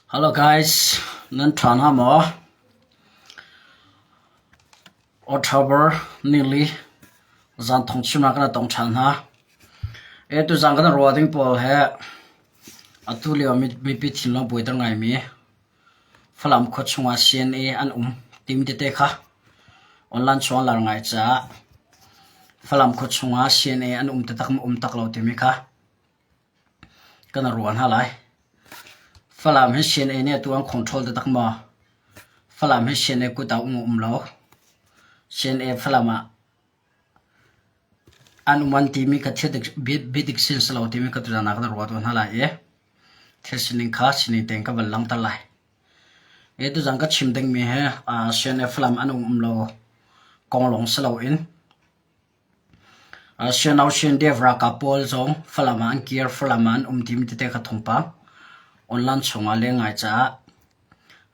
Hello guys, nan ṭha hna maw? October nili zan thong chim ah kan tong ṭhan hna. E tuzan kan ruah ding pawl he atu lio mipi thinlung buaiter ngaimi Falam khua chungah CNA an um timi tete kha online chung lar ngai caah Falam khua chungah CNA an um taktak maw um tak lo timi kha kan ruah hna lai. Falam hi CNA nih atu an control taktak maw? Falam hi CNA kut ah um um lo. CNA Falam ah an um an timi kha thil biadik sin si lo timi kha tuzan ah kan ruah tuah hna lai i thil sining kha sining tein ka van langhter lai. I tuzan ka chim dingmi hi CNA Falam an um um lo kong lawng si loin Siano CNDF ralkap pawl zong Falam ah an kir, Falam ah an um timi tete kha thawngpang online chungah leng ngai caah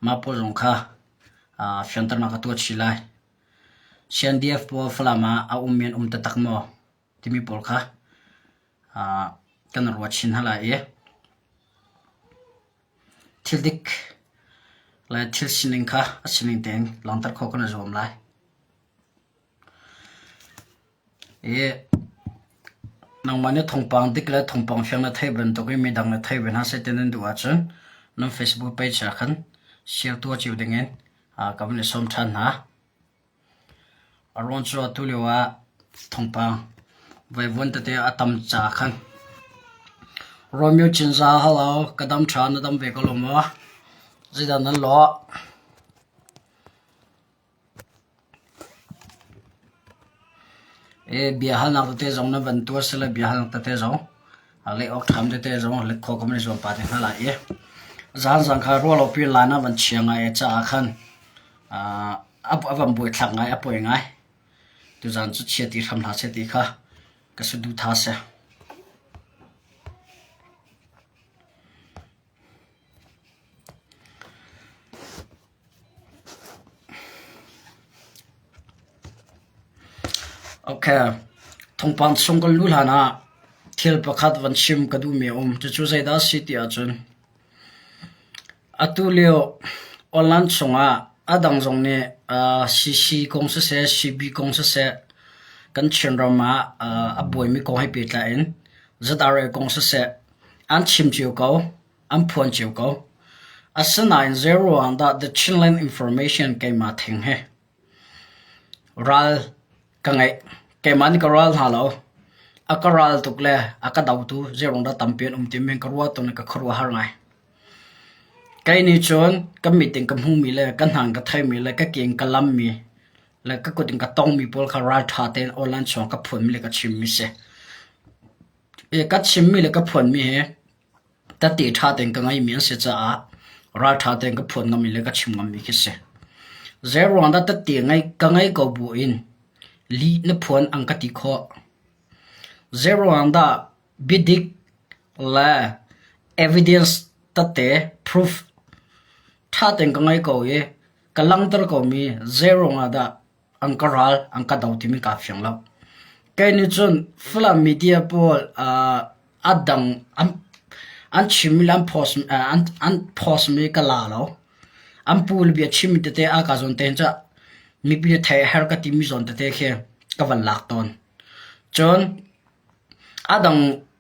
mah pawl zong kha fianternak ka tuah chih lai. CNDF pawl Falam ah a ummi an um taktak maw timi pawl kha kan ruat chin hna lai i thil dik le thil sining kha a sining tein langhter khawh kan i zuam lai. Nangmah nih thawngpang dik le thawngpang fiang na theih bantuk in midang nih thei ve hna seh ti nan duh ahcun nan Facebook page ah khan share tuah cio dingin ka van i sawm ṭhan hna. A ruang cu atu lio ah thawngpang vaivuan tete a tam caah khan Romeo Cinza hello ka dam ṭha na dam ve ko lo maw? Zeidah nan lawh? Biahalnak tete zong na van tuah sile biahalnak tete zong leh awk ṭham tete zong let khawh ka van i zuam pah te hna lai i zaanzang kha ruahlopi line ah van chia ngai caah khan a van buaithlak ngai a poi ngai. Tuzaan cu chia ti hram hlah seh ti kha ka saduhthah a si. Thawngpang chung kan luh hlan ah thil pakhat van chim ka duhmi a um. Cucu zeidah a si ti ahcun atu lio online chungah a dang zong nih CC kong siseh, CB kong siseh kan Chinram ah a buaimi kong he pehtlai in ZRA kong siseh an chim cio ko. An phuan cio ko. Asinain zeiruang dah The Chinland Information keimah theng hi ral ka ngeih. Keimah nih ka ral hna lo. A ka ral tuk le a ka dotu zeiruang dah tampi an um timi ka ruah tawn i ka khuaruahhar ngai. Kei nih cun ka mit in ka hmuhmi le ka hna in ka theimi le ka ke in ka lammi le ka kut in ka tongmi pawl kha ralṭha tein online chung ah ka phuanmi le ka chimmi si. Ka chimmi le ka phuanmi hi Tette ṭha tein ka ngeihmi an si caah ralṭha tein ka phuan ngammi le ka chim ngammi khi si. Zeiruang dah tette ka ngei ko buin lih na phuan an ka ti khawh? Zeiruang dah biadik le evidence tette proof ṭha tein ka ngei ko i ka langhter komi zeiruang ah dah an ka ral an ka do timi kaa fiang lo. Kei nih cun Falam media pawl a dang an chimmi le an post an post mi ka la lo. An pu le bia chimmi tete a ka zawn te hin cah mipi nih theih a herh ka timi zawn tete khi ka van lak tawn. Cun a dang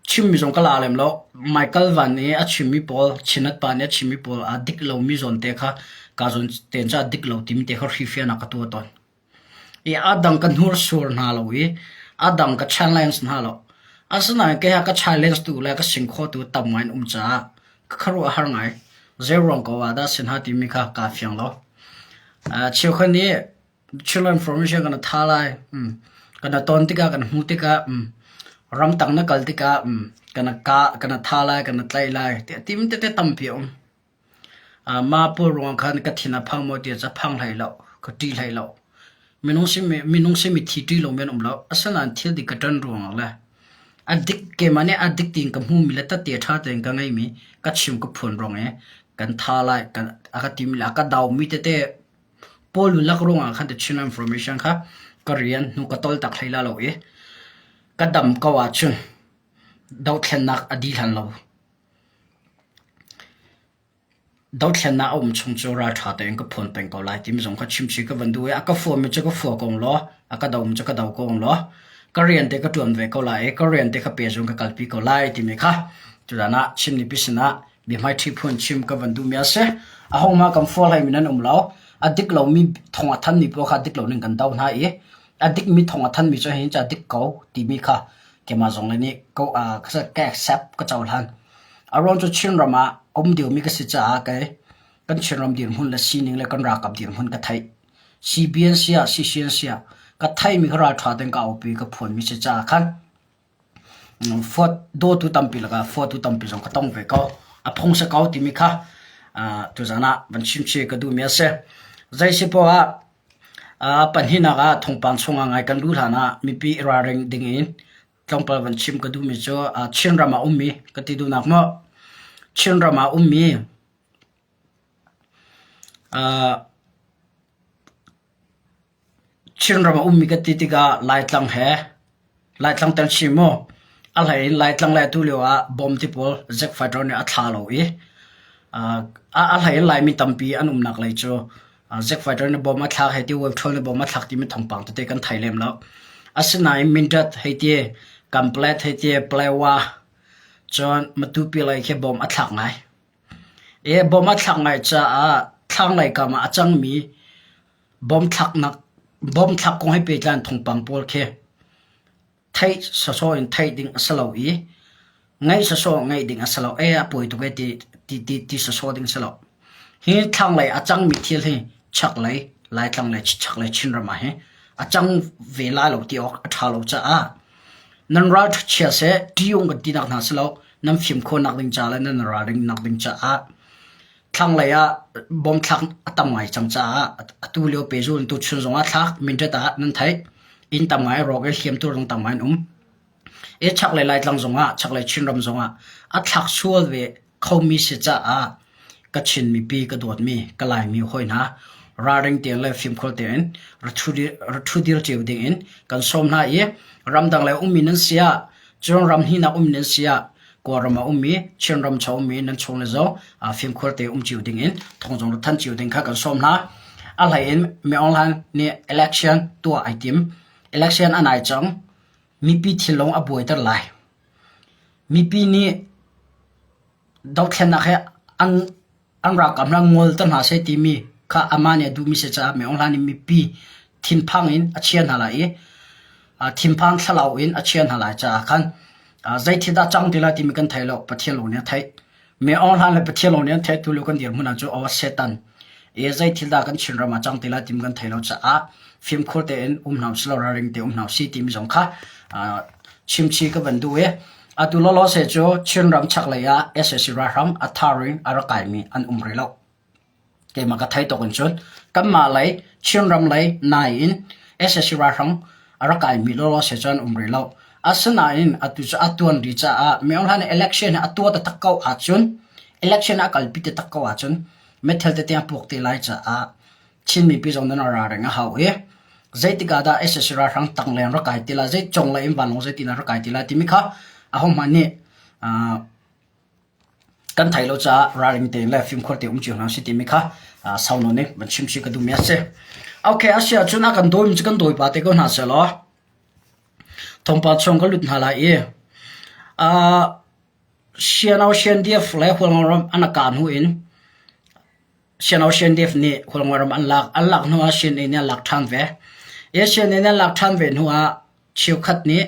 chimmi zong ka la lem lo. Michael Van i a chimmi pawl, Chinat pa nih a chimmi pawl a dik lomi zawn te kha ka zawn tein cun a dik lo timi te kha hrifian ah ka tuah tawn. I a dang ka hnursuar hna lo i a dang ka challenge hna lo. Asinain kei ha ka challenge tu le ka singkhaw tu tam ngai an um caah ka khuaruah a har ngai. Zeiruang ko ah dah si hna timi kha kaa fiang lo. Cheukhat nih Children information kan tha lai. Kan ton tikah kan hmuh tikah ramtang na kal tikah kan kah kan tha lai kan tlaih lai tiah tim tete tampi a um. Mah pawl ruangah khan ka thin a phang maw tiah ca phang hlei lo, ka ṭih hlei lo. Minung simi minung simi thi ṭih lomi an um lo. Asinain thil dik ka ṭan ruangah le a dik keimah nih a dik tiin ka hmumi le tette ṭha tein ka ngeimi ka chim ka phuan ruang i kan tha lai kan a ka timi le a ka daumi tete Paul lak ruangah khan The Chin Information kha ka rian hnu ka tol tak hlei la lo i ka dam ko ahcun dohthlennak a dih hlan lo. Dothlennak a um chung cu ralṭha tein ka phuan peng ko lai timi zong kha chimchih ka van duh i a ka fuami cu ka fua ko law a ka domi cu ka do ko law ka rian te ka ṭuan ve ko lai i ka rian te kha pehzung ka kalpi ko lai timi kha tutan ah Chin mipi sinah biahmaiṭhi phun chim ka van duhmi a si. Ahohmah kan fual hlei mi nan um lo. A dik lomi thawng a thanmi paoh kha dik lo ning kan do hna i a dikmi thawng a thanmi cu hin ca dik ko timi kha keimah zong le nih ko ka accept ka cohlan. A ruang cu Chinram ah a um deuhmi ka si caah kei kan Chinram dirhmun le sining le kan ralkap dirhmun ka theih. CBN siah CCN siah ka theihmi kha ralṭha tein ka aupi ka phuanmi si caah khan fuat dawtu tampi lakah fuatu tampi zong ka tong ve ko. A phung si ko timi kha tuzaan ah van chimchih ka duhmi a si. Zei si poah ah pahnihnak ah thawngpang chungah ngai kan luh hlan ah mipi i ralring dingin Tlawmpal van chim ka duhmi cu Chinram ah ummi ka ti duhnak maw? Chinram ah ummi Chinram ah ummi ka ti tikah Laitlang he Laitlang tel chim mu. A hlei in Laitlang le atu lio ah bom ti pawl Zack Fighter nih a thla lo i a hlei in Laimi tampi an umnak lei cu Zack Fighter nih bom a thlak hei ti Wolf nih bom a thlak timi thawngpang tete kan thei lem lo. Asinain Mindat hei ti, Kanplet hei ti, Palewa cun Matupi lei khi bom a thlak ngai. I bom a thlak ngai caah thlanglei kam ah a cangmi bom thlaknak bom thlak kong he pehtlai in thawngpang pawl khi theih sawsawh in theih ding a si lo i ngaih sawsawh ngaih ding a si lo. E a pawi tuk e ti ti ti ti sawsawh ding a si lo. Hi thlanglei a cangmi thil hi chaklei Laitlang le chaklei Chinram ah hi a cang ve lai lo ti awk a ṭha lo caah nan ral chia seh ṭiung kan tinak hna si lo nan fim khawhnak ding ca le nan ralring nak ding caah thlanglei ah bom thlak a tam ngai cang caah atu lio pehzul in tuchun zong ah thlak minṭet ah nan theih inn tam ngai rawk i hliamtu zong tam ngai an um i chaklei Laitlang zong ah chaklei Chinram zong ah a thlak sual ve khomi si caah ka Chin mipi ka dawtmi ka Laimi hawi hna ralring tein le fimkhur tein ra ṭhudir cio ding in kan sawm hna i ramdang le ummi nan si ah cun ram hninak ummi nan si ah Kawlram ah ummi Chinram chung ummi nan chung le zong fimkhur te um cio ding in thawng zong than cio ding kha kan sawm hna. A hlei in Min Aung Hlaing nih election tuah ai tim. Election a nai cang. Mipi thinlung a buaiter lai. Mipi nih dothlennak he an an ralkap hna ngol te hna seh timi kha amah nih a duhmi si caah Min Aung Hlaing nih mipi thinphang in a chia hna lai i thinphang thlalau in a chia hna lai caah khan zei thil dah cang ti lai timi kan thei lo Pathian lawng nih a theih. Min Aung Hlaing le Pathian lawng nih an theih tu lio kan dirhmun ah cu aw Satan i zei thil dah kan Chinram ah cang ti lai timi kan thei lo caah fimkhur tein um hna usih law ralring tein um hna usih timi zong kha chimchih ka van duh i Atu lawlaw se cu Chinram chaklei ah sac ralhrang a thar in a rak kaimi an um rih lo. Keimah ka thei tuk in cun kanmah lei Chinram lei nai in sac ralhrang a rak kaimi lawlaw se cu an um rih lo. Asinain atu cu a tuan rih caah Min Aung Hlaing nih election hi a tuah taktak ko ahcun election a kalpi taktak ko ahcun meithal tete a puak te lai caah Chin mipi zong nan ralring a hau i zeitik ah dah sac ralhrang tangleng rak kai ti lai, zei conglei in vanlawng zeitin dah rak kai ti lai timi kha ahohmanh nih kan thei lo caah ralring tein le fimkhur tein um cio hna usih timi kha sau nawn in van chim chih ka duhmi a si. Okay, a si ahcun a kan dawimi cu kan dawi pa te ko hna sehlaw thawngpang chung ka lut hna lai i Siano Siandiaf le Hualngoram an a kah hnu in Siano Siandiaf nih Hualngoram an lak. An lak hnu ah Sian-inn nih an lak ṭhan ve. I Sian-inn an lak ṭhan ve hnu ah cheukhat nih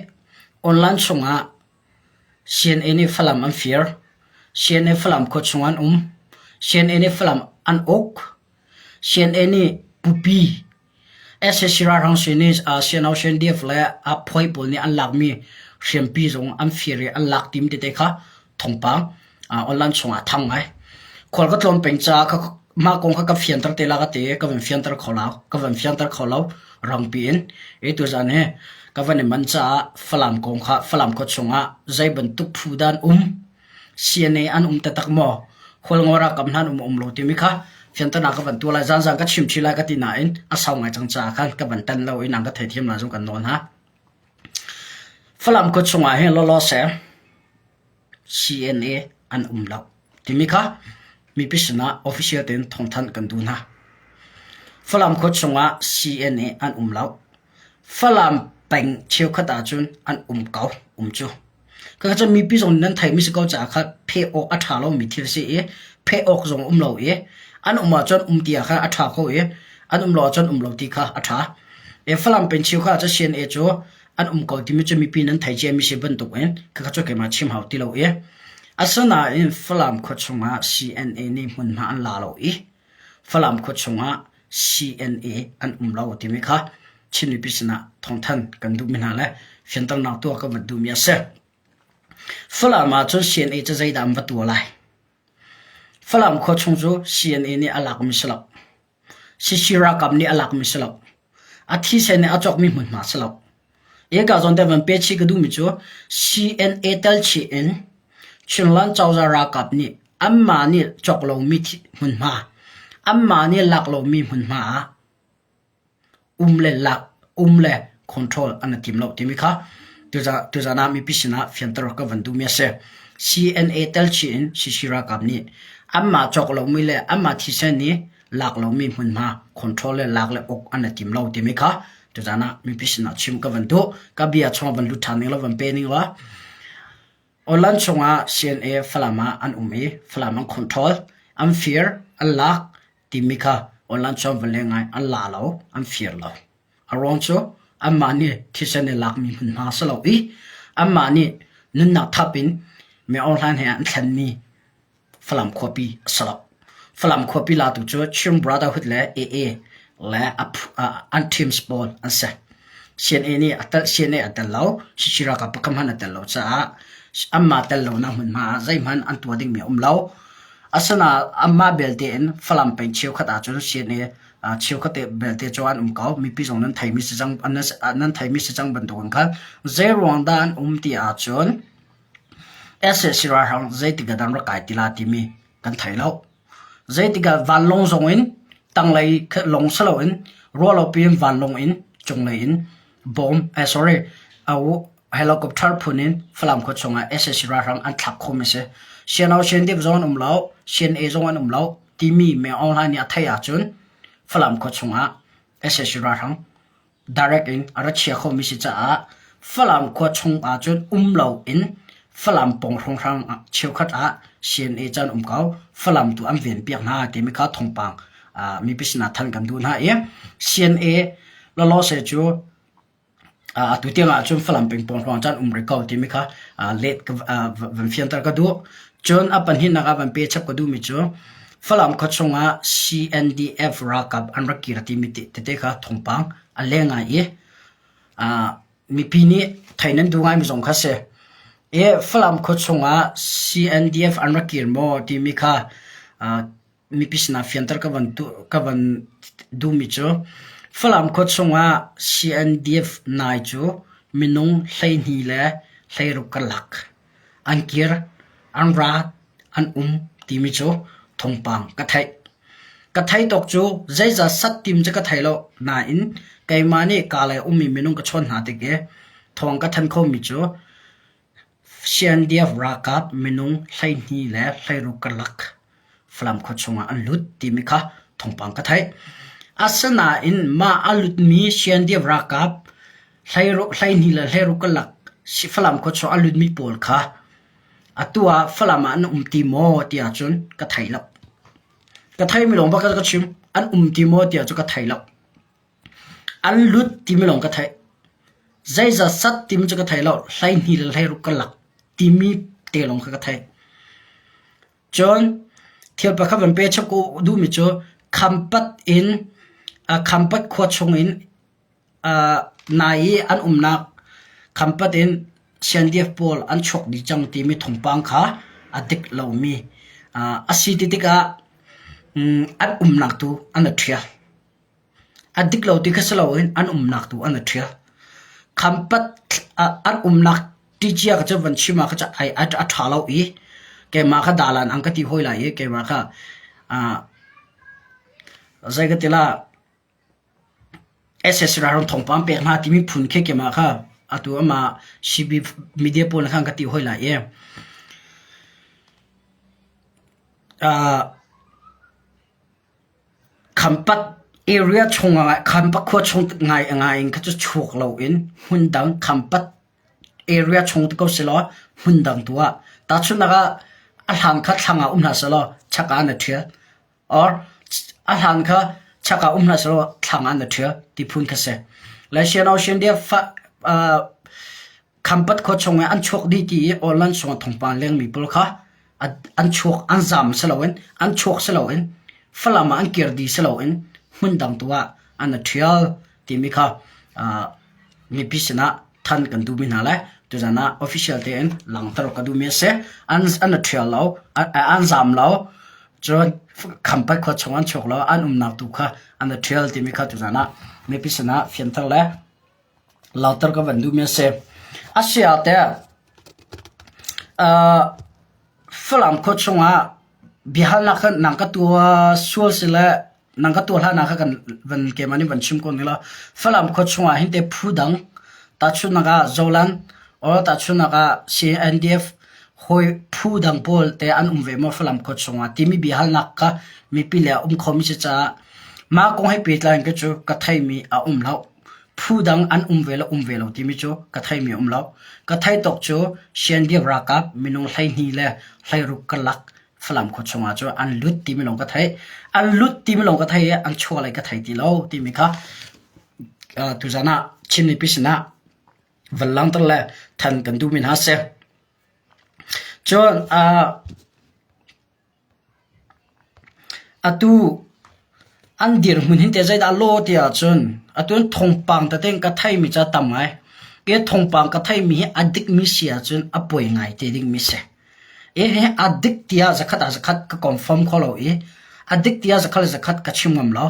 online chungah CNA nih Falam an fir. CNA Falam khua chung an um. CNA nih Falam an uk. CNA nih Pupi Sac ralhrang sin i CNO CNDF le a phuai pawl nih an lakmi hriampi zong an fir i an lak tim tete kha thawngpang online chungah a thang ngai. Khual ka tlawn peng caah ka mah kong kha ka fianter te la ka ti i ka van fianter kho lo ka van fianter kho lo rangpi in i tuzan hi ka van i manh caah Falam kong kha Falam khua chungah zei bantuk phu dah an um CNA an um taktak maw? Hualngo ralkap hna an um um lo timi kha fianternak ka van tuah lai. Zanzan ka chim chih lai ka ti nain a sau ngai cang caah khan ka van tan lo i nang ka theithiam lai zong kan nawl hna. Falam khua chungah hin lawlaw seh CNA an um lo timi kha. mipi sinah official tein thawngthanh kan duh hna. Falam khua chungah CNA an um lo. Falam peng cheukhat ahcun an um ko, um cu. Khakha cu mipi zong nan theimi si ko caah kha pheh awk a ṭha lomi thil si i pheh awk zong um lo i an um ahcun um ti ah khan a ṭha ko i an um lo ahcun um lo ti kha a ṭha. I Falam peng cheukhat ahcun CNA cu an um ko timi cu mipi nan thei ciami si bantukin khakha cu keimah chim hau ti lo i asinain Falam khua chungah CNA nih hmunhma an la lo i Falam khua chungah CNA an um lo timi kha Chin mipi sinah thawngthan kan duhmi hna le fianternak tuah kan van duhmi a si. Falam ah cun CNA cu zeidah an va tuah lai? Falam khua chung cu CNA nih a lakmi si lo. CC ralkap nih a lakmi si lo. A thisen nih a cawkmi hmunhma si lo. Eka zawn te van pe chih ka duhmi cu CNA tel chih in Chinland cozah ralkap nih anmah nih cawk lomi hmunhma, anmah nih lak lomi hmunhma ah um le lak um le control an i tim lo timi kha tuzan ah mipi sinah fianter ka van duhmi a si. CNA tel chih in CC ralkap nih anmah cawk lomi le anmah thisen nih lak lomi hmunhma control le lak le uk an i tim lo timi kha tuzan ah mipi sinah chim ka van duh. Ka bia chung van lut ṭhan ning law van pe ning law Online chungah CNA Falam ah an um i Falam an control, an fir, an lak timi kha online chung van le ngai an la lo, an fir lo. A ruang cu anmah nih thisen i lakmi hmunhma si lo i anmah nih nunnak thap in mi online he an thlenmi Falam khuapi a si lo. Falam khuapi latu cu Chin Brotherhood le AA le an teams pawl an si. CNA nih a tel CNA a tel lo, CC ralkap pakhat hmanh a tel lo caah anmah tel lonak hmunhma ah zeihmanh an tuah dingmi a um lo. Asinain anmah belte in Falam peng cheukhat ahcun CNA cheukhat belte cu an um ko. Mipi zong nan theimi si cang nan theimi si cang bantukin khan zeiruang dah an um ti ahcun Sac ralhrang zeitik ah dah an rak kai ti la timi kan thei lo. Zeitik ah vanlawng zong in tanglei lawng si loin ruahlopi in vanlawng in cunglei in bom eh sorry helicopter phun in Falam khua chungah sac ralhrang an thlak khomi a si. CNO CNDF zong an um lo, CNA zong an um lo timi Min Aung Hlaing nih a theih ahcun Falam khua chungah sac ralhrang direct in a ra chia khomi si caah Falam khua chung ahcun um loin Falam pawng hrawnghrang cheukhat ah CNA cu an um ko. Falam tu an ven piak hna timi kha thawngpang mipi sinah thanh kan duh hna i CNA lawlawse cu atu tiang ahcun Falam peng pawng hrawng cun um rih ko timi kha let van fianter ka duh. Cun a pahnihnak ah van pe chap ka duhmi cu Falam khua chungah CNDF ralkap an rak kir timi tete kha thawngpang a leng ngai i mipi nih thei nan duh ngaimi zong kha si. I Falam khua chungah CNDF an rak kir maw timi kha mipi sinah fianter ka van ka van duhmi cu Falam khua chungah CNDF nai cu minung 12 le 16 karlak an kir, an ra, an um timi cu thawngpang ka theih. Ka theih tawk cu zeizat sat tim cu ka thei lo nain keimah nih kaa lei ummi minung ka chawn hna tik i thawng ka thanh khomi cu CNDF ralkap minung 12 le 16 karlak Falam khua chungah an lut timi kha thawngpang ka theih. Asinain mah a lutmi CNDF ralkap 12 le 16 karlak Falam khua chung a lutmi pawl kha atu ah Falam ah an um ti maw ti ahcun ka thei lo. Ka theimi lawng bak ka chim. An um ti maw ti ahcun ka thei lo. An lut timi lawng ka theih. Zeizat sat timi cu ka thei lo. 12 le 16 karlak timi te lawng kha ka theih. Cun thil pakhat van pe chap ka duhmi cu Khampat in Khampat khua chungin nai i an umnak Khampat in CNDF pawl an chuak dih cang timi thawngpang kha a dik lomi a si ti tikah an umnak tu an i ṭhial. A dik lo ti kha si loin an umnak tu an i ṭhial. Khampat an umnak ṭicia kha cu van chim ah kha a ṭha lo i keimah kha dalan an ka ti hawi lai i keimah kha zei ka ti la SS ralhrang thawngpang pek hna timi phun khi keimah kha atu amah CB media pawl khan ka ti hawi lai i. Khampat area chung ah Khampat khua chung ngai ngai in kha cu chuak loin hmundang Khampat area chung ti ko selaw hmundang tu ah tahchunhnak ah a hlang kha thlang ah um hlah selaw chak ah na ṭhial or a hlang kha chak ah um hlah selaw thlang ah na ṭhial ti phun kha si. Lai Ocean dia fa Khampat khua chung i an chuak dih ti i online sung thawngpang lengmi pawl kha an chuak an zaam si loin an chuak si loin Falam ah an kir dih si loin hmundang tu ah an i ṭhial timi kha mipi sinah than kan duhmi hna le tuzan ah official tein langhter ka duhmi a si. An an i ṭhial lo, an zaam lo, cun Khampat khua chung an chuak lo, an umnak tu kha an i ṭhial timi kha tuzan ah mipi sinah fianter le Lauter ka van duhmi a si. A si ah teh Falam khua chungah biahalnak kha nang ka tuah sual si le nang ka tuah hlah kha kan van keimah nih van chim ko ning law Falam khua chungah hin te phu dang tahchunhnak ah Zoland or tahchunhnak ah CNDF hawi phu dang pawl te an um ve maw Falam khua chungah timi biahalnak kha mipi le a um khomi si caah mah kong he pehtlai in ka cu ka theimi a um lo. Phu dang an um ve le um ve lo timi cu ka theimi a um lo. Ka theih tawk cu Shendiap ralkap minung 12 le 16 karlak Falam khua chungah cu an lut timi lawng ka theih. An lut timi lawng ka theih i an chuah lai ka thei ti lo timi kha tuzan ah Chin mipi sinah van langhter le than kan duhmi hna a si. Cun Atu an dirhmun hin teh zeidah a lawh ti ahcun atu in thawngpang tete in ka theimi cu a tam ngai. Hi thawngpang ka theimi hi a dikmi si ahcun a poi ngai te dingmi si. Hihi a dik tiah zakhat ah zakhat ka confirm kho lo i a dik tiah zakhat le zakhat ka chim ngam lo.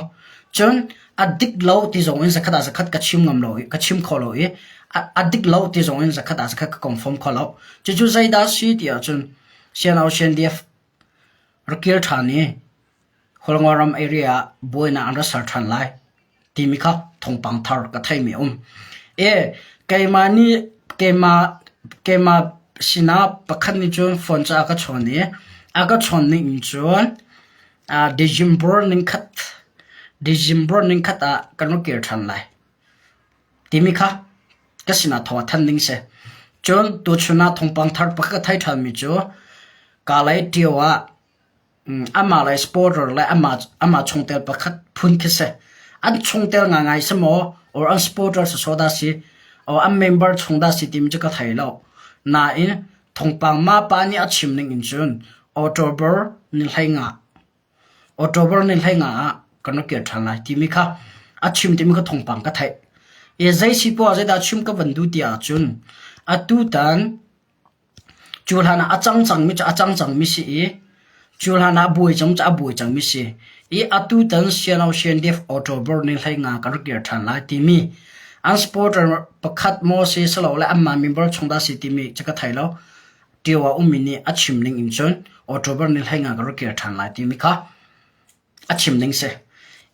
Cun a dik lo ti zong in zakhat ah zakhat ka chim ngam lo i ka chim kho lo i a dik lo ti zong in zakhat ah zakhat ka confirm kho lo. Cucu zeidah a si ti ahcun Siangau CNDF rak kir ṭhan i Hualngo ram area ah buainak an rak ser ṭhan lai timi kha thawngpang thar ka theimi a um. E keimah nih keimah keimah sinah pakhat nih cun phone cu a ka chawn i a ka chawn ning in cun December ningkhat December ningkhat ah kan rak kir ṭhan lai timi kha ka sinah thawng a thanh ding si. Cun tuchun ah thawngpang thar pakhat ka thei ṭhanmi cu Kalay ṭio ah amah le supporter le amah amah chungtel pakhat phun khi si. An chungtel ngaingai si maw or an supporter sawsawh dah si or an member chung dah si timi cu ka thei lo. Nain thawngpang mah pa nih a chim ning in cun October ni 15 October ni 15 ah kan rak kir ṭhan lai timi kha a chim timi kha thawngpang ka theih. I zei si poah zeidah chim ka van duh ti ahcun atutan cu hlan ah a cang cangmi cu a cang cangmi si i cu hlan ah a buai cang cu a buai cangmi si i atutan Siano CNDF October ni 15 kan rak kir ṭhan lai timi an supporter pakhat maw si silole anmah member chung dah si timi cu ka thei lo. Ṭio ah ummi nih a chim ning in cun October ni 15 ka rak kir ṭhan lai timi kha a chim ning si.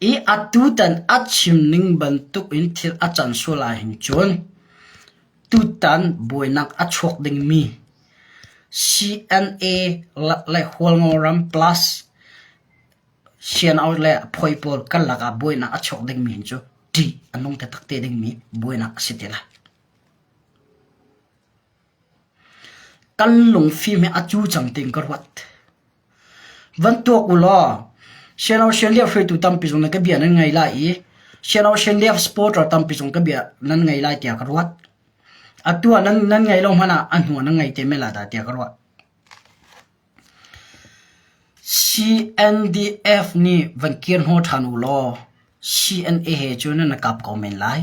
I atutan a chim ning bantuk in thil a can sual ahhin cun tutan buainak a chuak dingmi CNA le Hualngo ram plus CNO le phoi pawl kan lakah buainak a chuak dingmi hin cu ṭih a nung taktak te dingmi buainak a si te lai. Kan lungfim hi a cu cang tiin ka ruat. Van tuak u law Siano Sianliap hruaitu tampi zong nan ka bia nan ngai lai i Siano Sianliap supporter tampi zong ka bia nan ngai lai tiah ka ruat. Atu ah nan, nan ngai lo hmanh ah a hnu ah nan ngai te men lai dah tiah ka ruah. CNDF nih van kir hnawh ṭhan u law CNA he cun nan i kap ko men lai.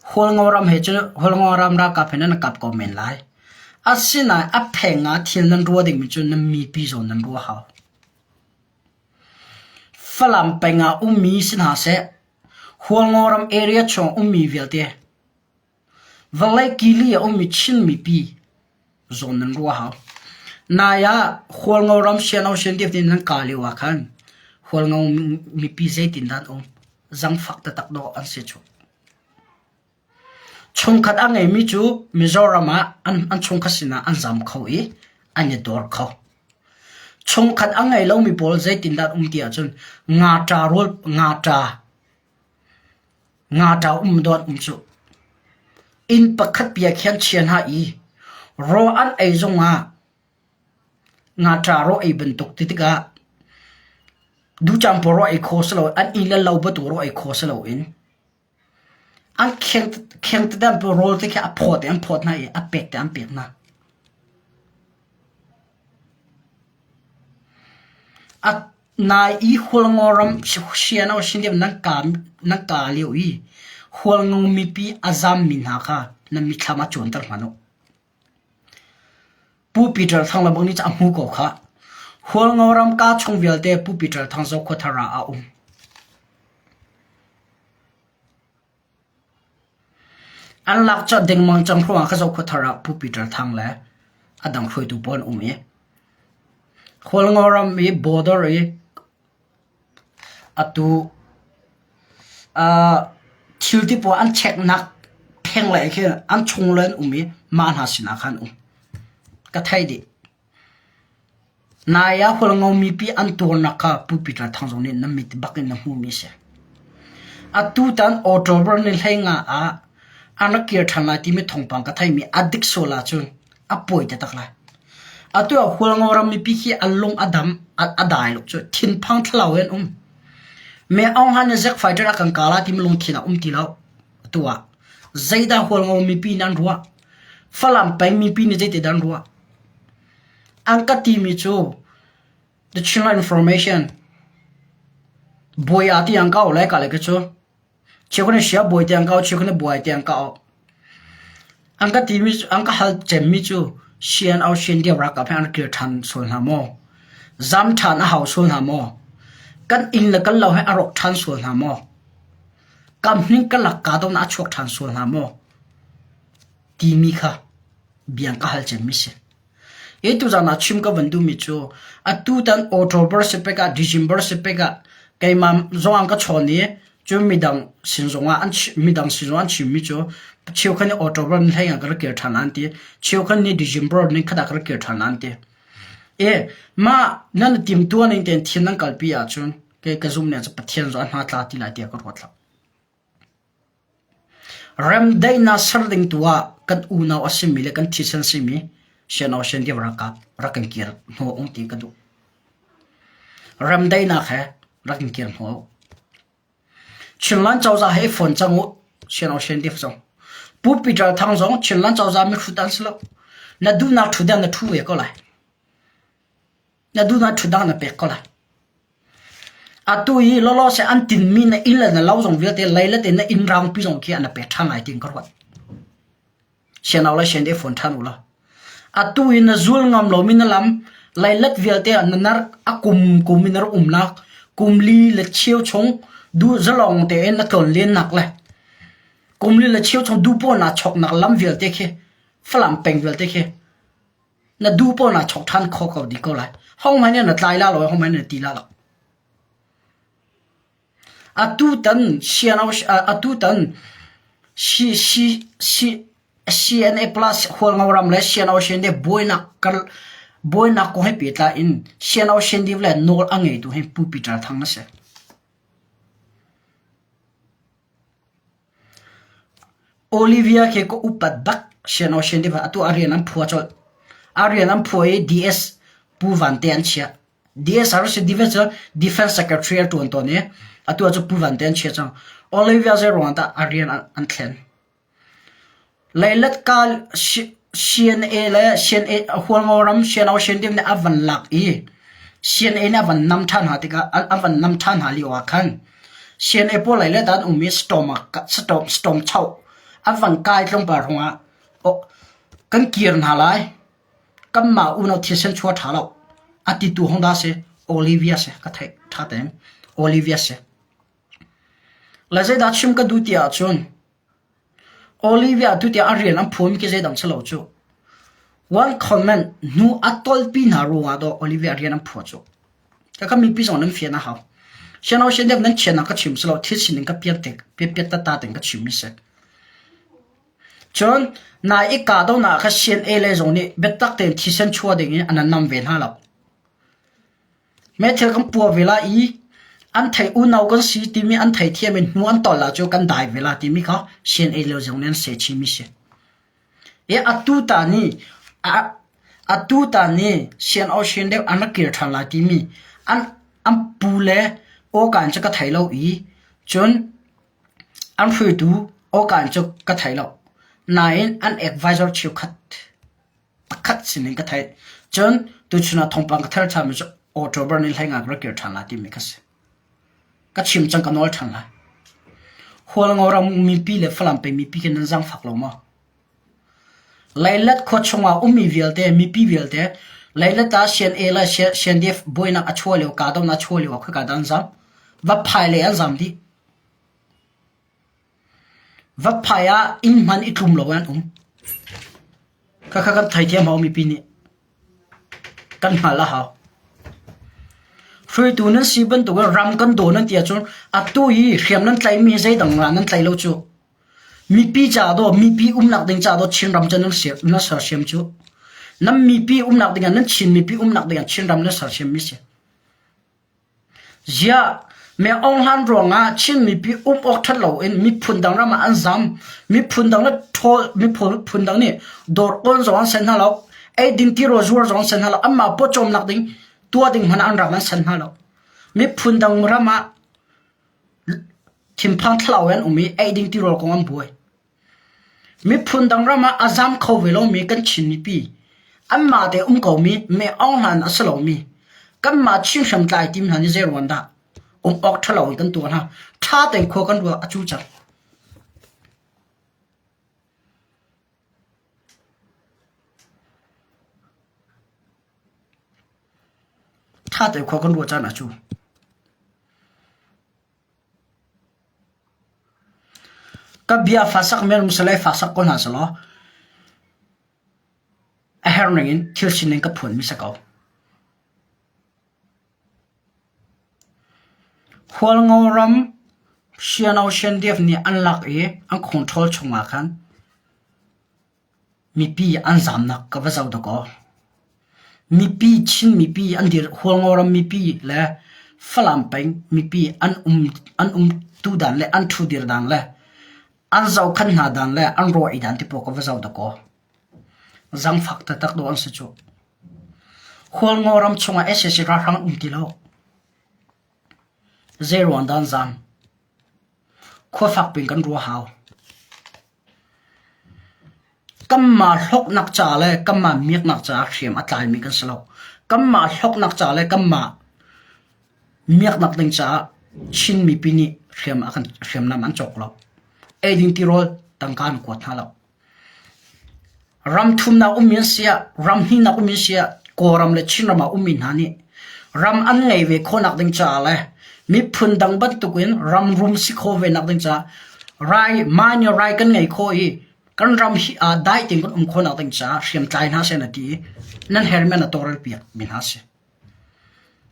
Hualngo ram he cun Hualngo ram ralkap he nan i kap ko men lai. Asinain a pheng ah thil nan ruah dingmi cu nan mipi zawn nan ruah hau. Falam peng ah ummi si hna seh, Hualngo ram area chung ummi vialte Vawlei kili a ummi Chin mipi zawn nan ruah hau. Nai ah Hualngo ram Siano Siandiap nih nan kah lio ah khan Hualngo mipi zeitindah an um? Zangfak taktak dawh an si cu. Chungkhat a ngeimi cu Mizoram ah an, an chungkhat sinah an zam kho i an i dawr kho. Chungkhat a ngei lomi pawl zeitindah an um ti ahcun ngaṭa rawl ngaṭa ngaṭa um dawh an um cuh. Inn pakhat pi ah khin chia hna i rawl an ei zongah ngaṭa rawl ei bantuk ti tikah duhcang pawl rawl ei kho si lo an inn le lo bantuk rawl ei kho si loin An kheng tete rawl te khi a phawt in an phawt hna i a pek te an pek hna. A nai i Hualngo ram sian sin deuh nan ka lio i Hualngo mipi a zammi hna kha nan mitthlam ah cuanter hmanh u. Pu Peter Thang Lamang nih a hmu ko khah. Hualngo ram ka chung vialte Pu Peter Thang Zokhuathar ah a um. An lak colh dengmang cang ruangah ka Zokhuathar ah Pu Peter Thang le a dang hruaitu pawl an um i Hualngo ram i border i Atu thil ti pawl an checknak phenglei khi an chungle an um i mah hna sinah khan um. Ka theih dih. Nai ah Hualngo mipi an tuarnak kha Pu Peter Thang zong nih na mit bak in na hmuhmi a si. Atutan October ni 15 ah an rak kir ṭhan lai timi thawngpang ka theihmi a dik sual ahcun a pawi taktak lai. Atu ah Hualngo ram mipi khi an lung a dam a dai lo cu thinphang thlalau in um. Me Aung Hlaing nih Zack fighter a kan kala timi lungthin a um ti lo. Atu ah zeidah Hualngo mipi nih an ruah? Falam peng mipi nih zeitin an ruah? An ka timi cu the Chinland Information buai ah ti an kau lai ka le ka cu Cheukhat nih siabawi tiang ka auh, cheukhat nih buai tiang ka auh. An ka timi cu, an ka hal cemmi cu sian au sian deuh ralkap he an kir ṭhan sual hna maw? Zam ṭhan a hau sual hna maw? Kan inn le kan lo he a rawk ṭhan sual hna maw? Kam hning ka lak ka donak a chuak ṭhan sual hna maw? Timi kha bia an ka hal cemmi si. Hi tuzan ah chim ka van duhmi cu atutan October sipek ah December sipek ah keimah zong an ka chawn i cun midang sin zongah an midang sin zong an chimmi cu cheukhat nih October ni hlei ah ka rak kir ṭhan an ti cheukhat nih December ni khat ah ka rak kir ṭhan an ti. E mah nan timtuah ning tein thil nan kalpi ahcun kei ka zumh ning cu Pathian zong a hna tla ti lai tiah ka ruat lo. Remdaihnak ser ding tu ah kan unau a simi le kan thisen simi Sian ralkap rak kan kir hnu um ti ka duh. Remdaihnak he rak in kir hnu. Chinland cozah he phone cang u Sian Div zong. Pu Peter Thang zong Chinland cozah mihrut an si lo. Na duhnak thu dang na thu ve ko lai. Na duhnak thu dang na pek ko lai. Atu hi lawlawse an tinmi na inn le na lo zong vialte lei le te na inn raungpi zong khi an pek ṭhan lai tiin ka ruat. Sianau le sian te phone ṭhan u law. Atu hi na zul ngam lomi na lam leilet vialte ah na nar a kum kum in na rak umnak kum li le cheu chung du zalong tein na tlawn lennak le kum li le cheu chung du paw naa choknak lam vialte khi Falam peng vialte khi Na duh paoh naa chawk ṭhan kho ko dih ko lai. Hohmanh nih na tlai la lo, hohmanh nih na ti la lo. Atutan atutan CNA plus Hualngo ram le CNO CND buainak kar buainak kong he pehtlai in CNO CND le nawl a ngeitu hi Pu Peter Thang a si. Olivia khi ka upat bak sian tiva atu a rian an phua colh. A rian an phua i DS Pu Vante an chiah. DS a si Defense Defense Secretary a ṭuan tawn i atu ah cu Pu Vante an chiah cang. Olivia zei ruangah dah a rian an thlen? Leilet ka CNA le CNA Hualngo ram CNO CNDF nih a van lak i CNA nih a van nam ṭhan hna tikah a van nam ṭhan hna lio ah khan CNA pawl leilet ah an um i storm ah storm choh an van kai tlawmpal ruangah kan kir hna lai kanmah unau thisen chua ṭha lo a titu hong dah si Olivia si ka theih ṭha tein Olivia si. Le zeidah chim ka duh ti ahcun Olivia tutiang a rian an phuami khi zeidang si lo cu. One comment hnu a tolpi hna ruangah dawh Olivia rian an phua cu. Ka mipi zong nan fian a hau. Siano sian nan chian ka chim si lo thil sining ka pian te piat tata ten ka chim mi si. Cun nai i ka do na kha CNA le zong nih biatak tein thisen chua ding in an nam ve hna lo. Meithal kan puah ve lai i an thei unau kan si timi an theithiam in hnu an tol ahcun kan dai ve la timi kha CNA lio zong nih an seh chihmi si. I atu ta nih atu ta nih sian-awsian deuh an rak kir ṭhan lai timi an an pu le awkaan cu ka thei lo i cun an hruaitu awkaan cu ka thei lo. Nain an advisor cheukhat pakhat sinin ka theih. Cun tuchun ah thawngpang ka thar ṭhanmi cu October ni 15 ka rak kir ṭhan lai timi kha si. Ka chim cang ka nawl ṭhan lai. Hualngo ram mipi le Falam peng mipi khi nan zaangfak lo maw? Leilet khua chungah ummi vialte, mipi vialte, Leilet ah CNA le CNDF buainak a chuah lio, kahdohnak a chuah lio ah khoika dah an zam? Vaphai lei an zam dih. Vaphai ah inn hman i tlum lo in an um. Khakha kan theithiam hau mipi nih. Kan hngalh a hau. Hruaitu nan si bantukin ram kan daw nan ti ahcun atu i hriam nan tlaihmi zeidang ra nan tlaih lo cu. Mipi ca daw, mipi umnak ding ca daw Chinram cu nan sersiam cu. Nan mipi umnak ding ah nan Chin mipi umnak ding ah Chinram nan sersiammi si. Ziah, Me Aung Hlan ruangah Chin mipi um awk ṭhat loin miphun dang ram ah an zam. Miphun dang le ṭhawl miphun dang nih dawr awn zong an sen hna lo. Eidin tirawl zuar zong an sen hna lo. Anmah pawcawmnak ding tuah ding hmanh ah an ram an sen hna lo. Miphun dang ram ah thinphang thlalau in an um i eiding tirawl kong an buai. Miphun dang ram ah a zam kho ve lomi kan Chin mipi, anmah te um komi Me Aung Hlan a si lomi, kanmah Chin hriamtlai tim hna nih zeiruang dah um awk ṭhalo in kan tuah hna? Ṭha tein khua kan ruah a cu cang. Ṭha tein khua kan ruah caan a cu. Ka bia fasak men um seh le fasak ko hna sehlaw a herh ning in thil sining ka phuanmi si ko. Hualngo ram Siano Siandiaf nih an lak i an control chungah khan Mipi an zamnak ka va zoh dakaw. Mipi Chin mipi an dir Hualngo ram mipi le Falam peng mipi an um an umtu dan le an ṭhudir dan le an zohkhenh hna dan le an rawi dan ti pawl ka va zoh dakaw. Zangfak taktak dawh an si cu. Hualngo ram chungah sac ralhrang an um ti lo. Zeiruang dah an zam? Khua fak piin kan ruah hau. Kanmah hlawknak ca le kanmah miaknak caah hriam a tlaimi kan si lo. Kanmah hlawknak ca le kanmah miaknak ding caah Chin mipi nih hriam a kan hriamnam an cawk lo. Eiding tirawl tangka an kuat hna lo. Ram thumnak ummi an si ah, ram hnihnak ummi an si ah, Kawlram le Chinram ah ummi hna nih ram an ngei ve khawhnak ding caah le miphun dang bantukin ram rum si khawh ve nak ding caah rai mah nih rai kan ngei khawh i kan ram hi ah dai tein kan um khawhnak ding caah hriamtlai hna seh na ti i nan hermi na tawlrel piak mi hna si.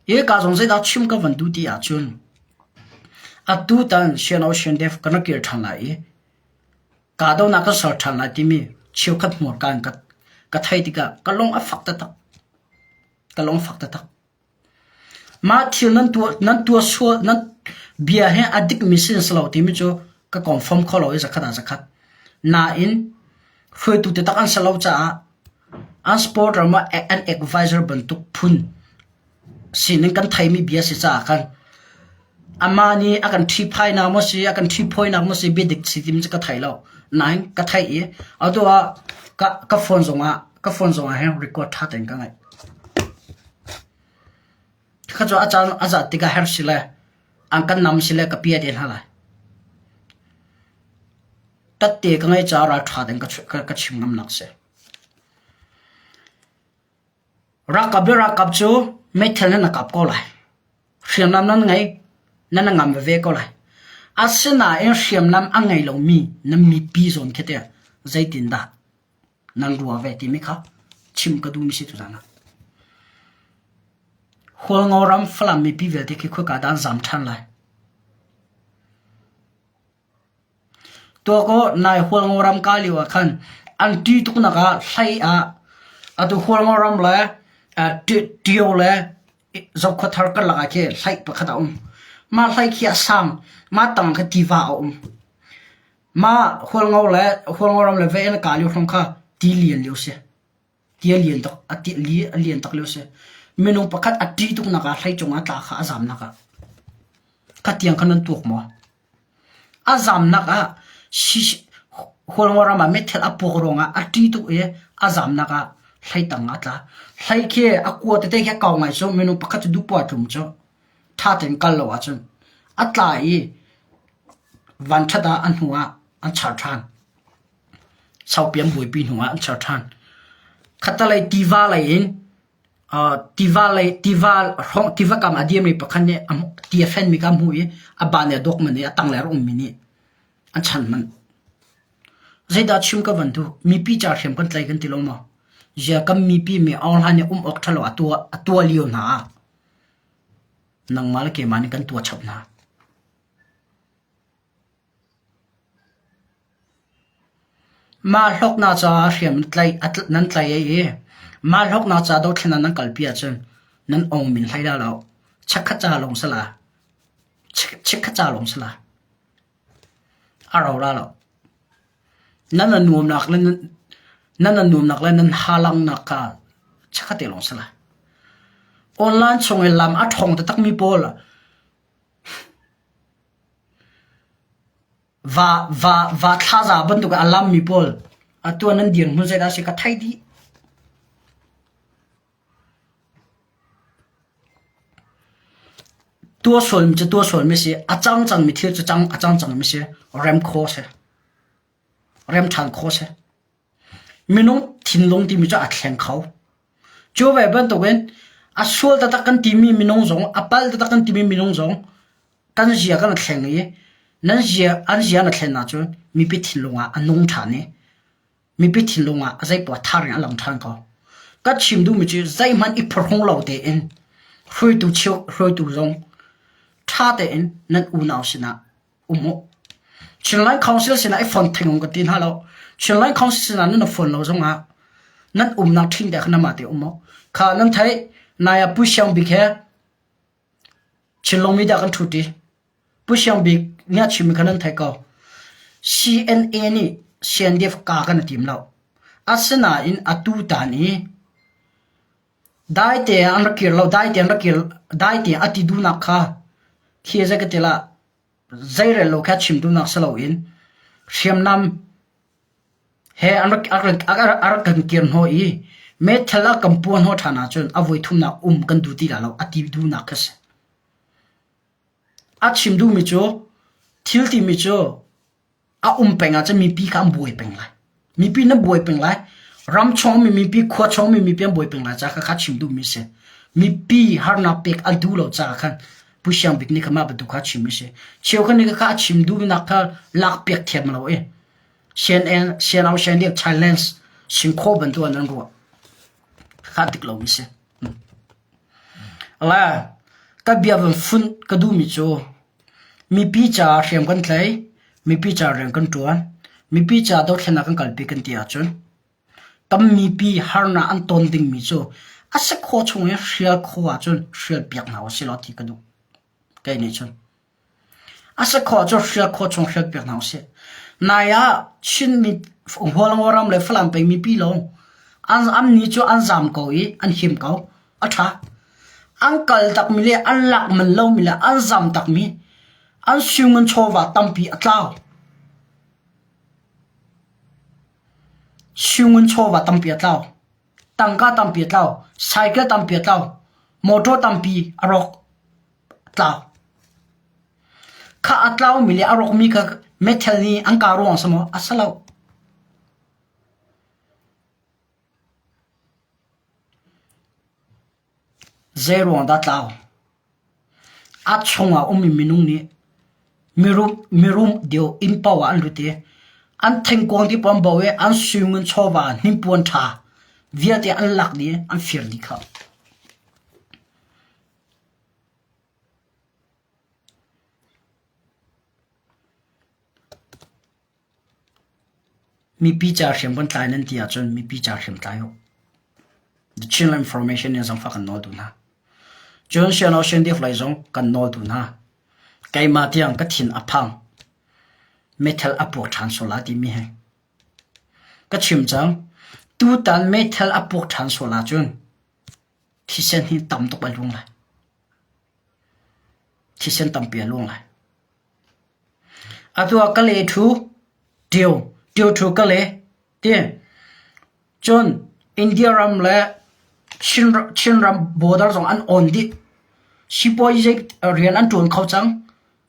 Hi ka zong zeidah chim ka van duh ti ahcun atu tan Sian Ocean Def kan rak kir ṭhan lai i Kahdohnak ka ser ṭhan lai timi cheukhat hmurka in ka theih tikah ka lung a fak taktak. Ka lung a fak taktak. Mah thil nan tuah nan tuah sual nan bia he a dikmi si si lo timi cu ka confirm kho lo i zakhat ah zakhat. Nain hruaitu taktak an si lo caah an supporter maw an advisor bantuk phun sining kan theimi bia si caah khan amah nih a kan ṭhihphainak maw si a kan ṭhiphawinak maw si biadik si timi cu ka thei lo. Nain ka theih i atu ah ka ka phone zongah ka phone zongah hin record ṭha tein ka ngeih. Kha cu a caan a zat tikah her si le an kan nam si le ka pia te hna lai. Tatte ka ngeih caah ralṭha tein ka ka chim ngamnak si. Ralkap le ralkap cu meithal nan kap ko lai. Hriamnam nan ngei, nan ngam veve ko lai. Asinain hriamnam a ngei lomi na mipi zawn khi teh zeitindah nan ruah ve timi kha chim ka duhmi si tuzan ah. Hualngo ram Falam mipi vialte khi khoika dah an zam ṭhan lai? Tuakaw nai Hualngo ram kai lio ah khan an ṭih tuknak ah hlei ah atu Hualngo ram le Ṭio le. Zokhua karlak ah khi hlaih pakhat a um. Mah hlaih khi a sang. Mah tang khi tiva a um. Mah Hualngo le Hualngo ram le Vein a kah lio hrawng kha ti lian lio si. Ti a lian tuk a ti li a lian tuk lio si. Minung pakhat a ṭih tuk nak ah hlei cung ah tla kha a zam nak ah. Kha tiang kha nan tuak maw? A zamnak ah Hualngo ram ah meithal a puak ruangah a ṭih tuk i a zamnak ah hlei tang ah a tla. Hlei khi a kua tete khi a kau ngai cu minung pakhat cu duhpoah a tlum cu. Ṭha tein kal lo ahcun a tla i vanṭhat ah a hnu ah an char ṭhan. Saupi an buaipi hnu ah an char ṭhan. Khattelei tiva lei in tiva lei tiva hrawng tiva kam a dirmi pakhat nih ti a fenmi kha a hmuh i a ban i a dawk man i a tanglei a rak ummi nih an chanh manh. Zeidah chim ka van duh? Mipi ca hriam kan tlai kan ti lo maw? Zia kan mipi mi Aung Hlan nih um awk ṭhalo a tuah a tuah lio hna ah nangmah le keimah nih kan tuah chap hna. Mah hlawknak caah hriam nan tlaih i mah hlawknak ca dothlennak nan kalpi ahcun nan ong min hlei dah lo. Chikkhat ca lawng si la. Chikkhat ca lawng si la. A rau la lo. Nan a nuamnak le nan a nuamnak le nan halangnak kha chikkhat te lawng si la. Online chung i lam a ṭhawng taktakmi pawl Va, va, va thlaza bantuk a lammi pawl atu ah nan dirhmun zeidah a si ka theih dih. Tuah sualmi cu tuah sualmi si, a cang cangmi thil cu cang a cang cangmi si, rem kho si, rem ṭhan kho si. Minung thinlung timi cu aa thleng kho. Cu ve bantukin a sual taktak kan timi minung zong, a palh taktak kan timi minung zong kan zia kan i thleng i nan zia, an zia na thlen ahcun mipi thinlung ah a nung ṭhan i mipi thinlung ah a zeipoah thar in a lang ṭhan ko. Ka chim duhmi cu zeihmanh i phuhrung lo tein hruaitu cheu, hruaitu zong ṭha tein nan unau sinah um u. Chinland Council sinah i fon theng um ka ti hna lo. Chinland Council sinah nan i fon lo zongah nan umnak ṭhing te kha namah te um u. Kha nan theih nai ah Pu Siang Bik he Chinlung media kan ṭhu ṭi. Pu Siang Bik nih a chimmi kha nan theih ko. CNA nih CNDF ka kan i tim lo. Asinain atu tan i daite an rak kir lo, daite an rak kir, daite a ti duhnak kha khi zei ka ti lah zeirel lo kha chim duhnak si loin hriamnam he an rak, a rak kan kir hnawh i meithal a kan puah hnawh ṭhan ahcun a voi thumnak um kan duh ti lai lo a ti duhnak kha si. A chim duhmi cu thil timi cu a um peng ahcun mipi kha an buai peng lai. Mipi nan buai peng lai. Ram chungmi mipi, khua chungmi mipi an buai peng lai ca kha kha chim duhmi si. Mipi harnak pek an duh lo caah khan Pu Siang Bik nih kha mah bantuk kha a chimmi si. Cheukhat nih kha a chim duhnak kha lak piak thiam lo i CNN, CNO, CNDF, Challenge singkhaw bantuk an ruah. Kha dik lomi si. La, ka bia van funh ka duhmi cu mipi caah hriam kan tlai, mipi caah rian kan ṭuan, mipi caah dothlennak kan kalpi kan ti ahcun tam mipi harnak an ton dingmi cu a si khawh chung in hrial khawh ahcun hrial piak hna usih law ti ka duh. Kei nih cun. A si khawh cu hrial khawh chung hrial piak hna usih. Nai ah Chinmi Hualngo ram le Falam peng mipi lawng an an ni cu an zam ko i an him ko. A ṭha. An kal takmi le an lak man lomi le an zam takmi an siungan chawva tampi a tlau. Siungan chawva tampi a tlau. Tangka tampi a tlau. Cycle tampi a tlau. Motor tampi a rawk. Tlau. Kha a tlaumi le a rawkmi kha meithal nih an kah ruang a si maw? A si lo. Zei ruang dah tlau? A chungah ummi minung nih mirum, mirum deuh inn paoh ah an lut i an thingkuang ti paoh an bo i an sui-ngun chawva hnipuan ṭha vialte an lak dih i an fir dih kha. Mipi ca hriam kan tlai nan ti ahcun mipi ca hriam tlai u. The Chinland Information nih zangfah kan nawl duh hna. Cun Siano Shendif lei zong kan nawl tu hna. Keimah tiang ka thin a phang. Meithal a puak ṭhan sual lai timi hi. Ka chim cang. Tutan meithal a puak ṭhan sual ahcun thisen hi tam tuk a luang lai. Thisen tampi a luang lai. Atu ah ka le ṭhu ṭio, ṭio ṭhu ka le ti. Cun India ram le Chinram border zong an awn dih. Sipuazi rian an ṭuan kho cang.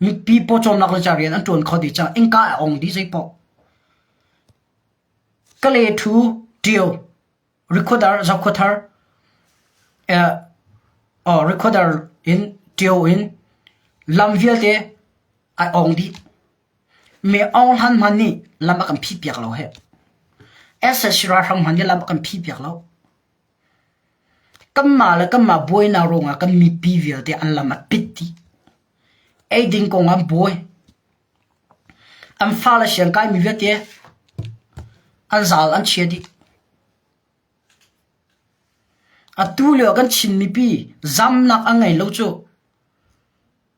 Mipi pawcawmnak le ca rian an ṭuan kho dih cang. Innka a ong dih zeipaoh. Ka le ṭhu ṭio. Recorder Zokhawthar recorder in ṭio in lam vialte ai ong dih. Mi Aung Hlan hmanh nih lam a kan phih piak lo hih. SSC ralhrang hmanh nih lam a kan phih piak lo. Kanmah le kanmah buainak ruangah kan mipi vialte an lam a pit dih. Eiding kong ah an buai. An fale siangkaimi vialte an zal an chia dih. Atu lio kan Chin mipi zamnak a ngei lo cu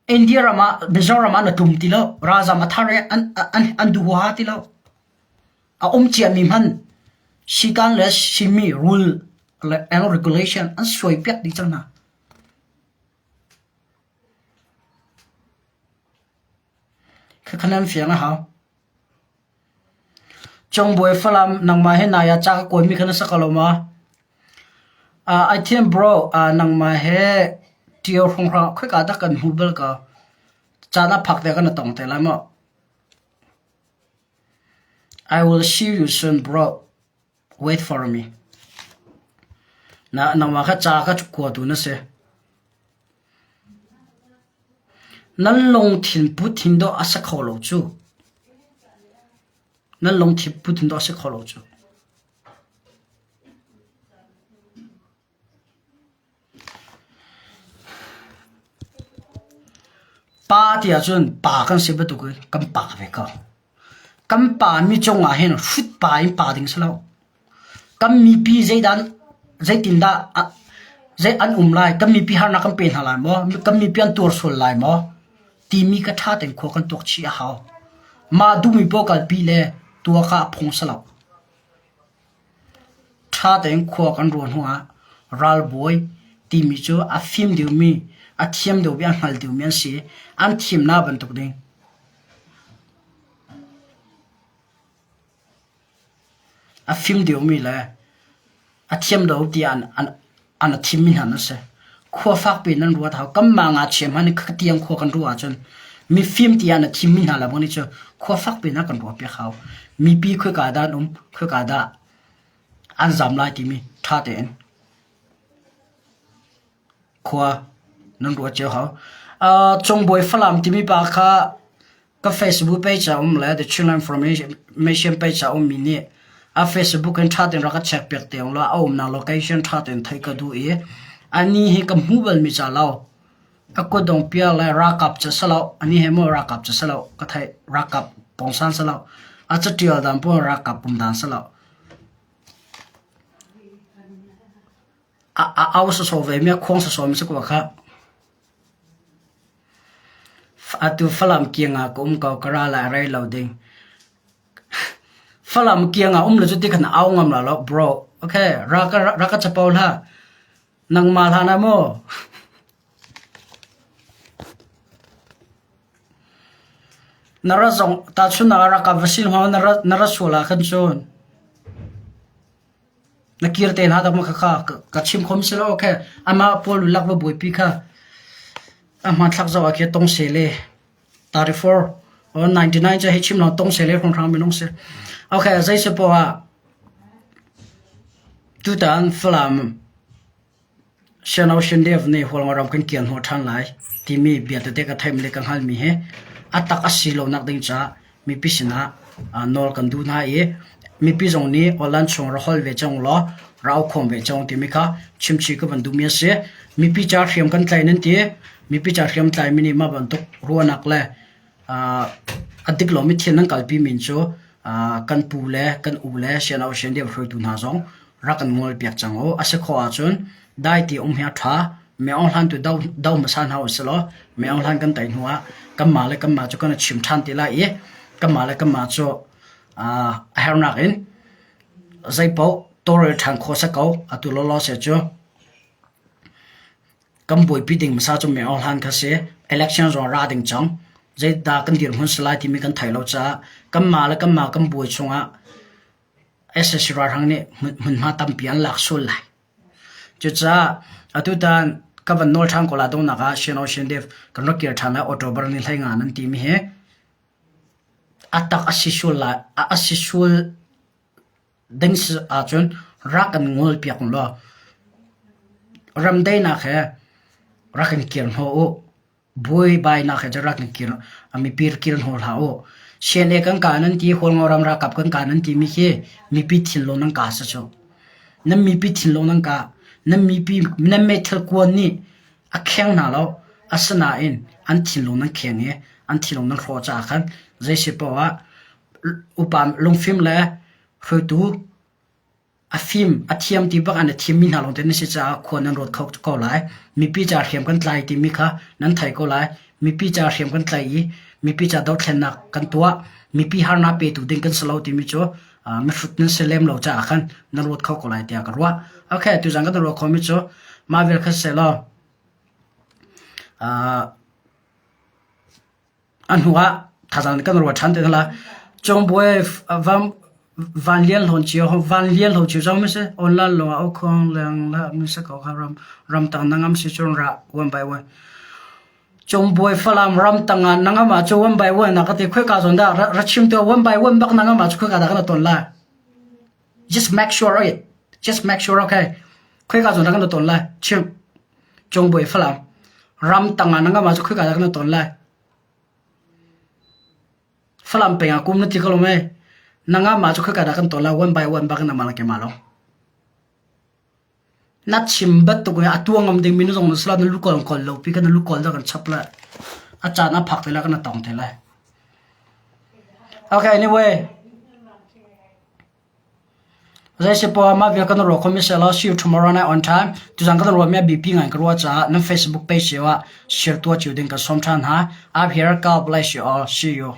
India ram ah Mizoram ah na tum ti lo. Ralzam a thar i an, an, an duh huaha ti lo. A um ciami hmanh sikan le simi rule and regulation an suai piak dih cang hna. Khakha nan fiang a hau. Congbawi Falam nangmah he nai ah ca ka kawimi kha na sak ko lo ma? Uh, I think bro, uh, nangmah he ṭio hrawnghrang khoika dah kan hmu bal ka caan a phak te kan tong te lai maw? I will see you soon bro. Wait for me. Na nangmah kha ca ka kuatu na si. Nan lungthin put hin dawh a si kho lo cu. Nan lungthin put hin dawh a si kho lo cu. Pa ti ahcun pa kan si bantuk in kan pa ve ko. Kan pa mi cungah hin hrut pa in pa ding si lo. Kan mipi zeidan zeitindah zei an um lai, kan mipi harnak kan pe hna lai maw, kan mipi an tuar sual lai maw timi ka ṭha tein khua kan tuak chih a hau. Mah duhmi paoh kalpi le tuah kha a phung si lo. Ṭha tein khua kan ruah hnuah ralbawi timi cu a fim deuhmi, a thiam deuhmi, a hngal deuhmi an si i an thimnak bantuk ding. A fim deuhmi le a thiam deuh tiah an an a thimmi hna nan si. Khua fakpi in nan ruat hau. Kanmah ngakchia hmanh nih khatiang khua kan ruah ahcun mifim tiah na thimmi hna le bang nih cu khua fakpi in a kan ruah piak hau. Mipi khoika dah an um, khoika dah an zam lai timi ṭha tein khua nan ruah cio hau. Uh, Cungbawi Falam timi pa kha Ka Facebook page ah um le The Chinland Information page ah ummi nih a Facebook in ṭha tein rak ka check piak te law a umnak location ṭha tein theih ka duh i ani hi ka hmu balmi ca lo ka kutdong piar le ralkap ca si lo ani he maw ralkap ca si lo ka theih ralkap pongsan si lo a catial dan pun ralkap pum dan si lo a a au sasaw ve mi a khuang sasaw mi si ko kha Atu Falam kiang ah ka um ko, ka ral ah rei lo ding. Falam kiang ah um lo cu ti khan au ngam la lo, bro. Okay, ra ka ra ka capo hlah. Nangmah hlan ah maw? Na ra zong tahchunhnak ah rakap va sil hma na ra na ra sual ah khan cun Na kir te hna dak ma khakha ka chim khom si lo okay amah pawl lak va buaipi kha a hmanthlak zoh ah khi tong se le 34 or 99 ca hi chim lo tong se le hrawnghrang minung si okay zei se poah ah tutan Falam Siano Shindev nih Hualngoram kan kian hnawh ṭhan lai timi bia tete ka theih le ka hngalhmi hi a tak a si lonak ding caah mipi sinah nawl kan duh hna i mipi zong nih awlan chung ra holh ve cang law ra aukhawm ve cang timi kha chimchih ka van duhmi a si. Mipi ca hriam kan tlai nan ti. Mipi ca hriam tlaimi nih mah bantuk ruahnak le A dik lomi thil nan kalpi min cu kan pu le kan u le siano sian deuh hruaitu hna zong rak kan ngolpiak cang u. A si khawh ahcun dai ti um hi a ṭha. Min Aung Hlaing tu do do hmasa hna usih law Min Aung Hlaing kan tei hnu ah kanmah le kanmah cu kan i chim ṭhan te lai i kanmah le kanmah cu a hernak in zeipaoh tawlrel ṭhan khawh si ko. Atu lawlaw seh cu kan buaipi ding hmasa cu Min Aung Hlaing kha si. Election zong ra ding cang. Zeidah kan dirhmun si lai timi kan thei lo caah kanmah le kanmah kan buai chungah sac ralhrang nih hmunhma tampi an lak sual lai. Cucaah atutan ka van nawl ṭhan ko lai donghnak ah Shin Ocean Dev kan rak kir ṭhan lai October ni 15 nan timi hi a tak a si sual lai a si sual ding si ahcun rak kan ngol piak law ramdaihnak he rak kan kir hnawh u. Buaibainak he cun rak in kir mipi kir hnu hlah u. CNA kan ka nan ti, Hualngo ram ralkap kan ka nan timi khi mipi thinlung nan ka si cu. Nan mipi thinlung nan ka. Nan mipi nan meithal kuan nih a kheng hna lo. Asinain an thinlung nan kheng i an thinlung nan hrawh caah khan zei si paoh ah upa lungfim le hruaitu A fim, a thiam ti bak an i thimmi hna lawngte nan si caah khua nan rawt kho ko lai. Mipi ca hriam kan tlai timi kha nan thei ko lai. Mipi ca hriam kan tlai i mipi ca dothlennak kan tuah. Mipi harnak petu ding kan si lo timi cu mihrut nan si lem lo caah khan nan rawt kho ko lai tiah ka ruah. Okay, tuzan kan ruah khomi cu mah vial kha si law A hnu ah thazaang kan ruat ṭhan te hna lai. Cawngbuai van lian hlawn cio van lian hlo cio zong si online lawng ah ukhuang leng la mi sa ko kha ram ramtang na ngam si cun ra one by one. Cawngbuai Falam ramtang ah na ngam ah cu one by one na ka ti khoi ka zawn dah ra chim tu one by one bak na ngam ah cu khoi ka dah kana ton lai. Just make sure it. Just make sure okay. Khoi ka zawn dah kana ton lai. Chim. Cawngbuai Falam ramtang ah na ngam ah cu khoi ka dah kana ton lai. Falam peng ah kum na ti ko lo mei? Na ngahmah cu khika dah kan tawl lai one by one bak in amah le keimah lo. Na chim bantuk in a tuang ngam ding mi na zong na sala na lu kawl kawl lo pi kan na lu kawl dah kan chap lai. A caan a phak te lai kan na tong te lai. Okay, anyway. Zeisipoah mah vial kan ruah khomi selaw see you tomorrow night on time. Tuzan kan ruahmi a biapi ngai ka ruah caah nan Facebook page cio ah share tuah cio ding kan sawm ṭhan hna. I'm here. God bless you all. See you.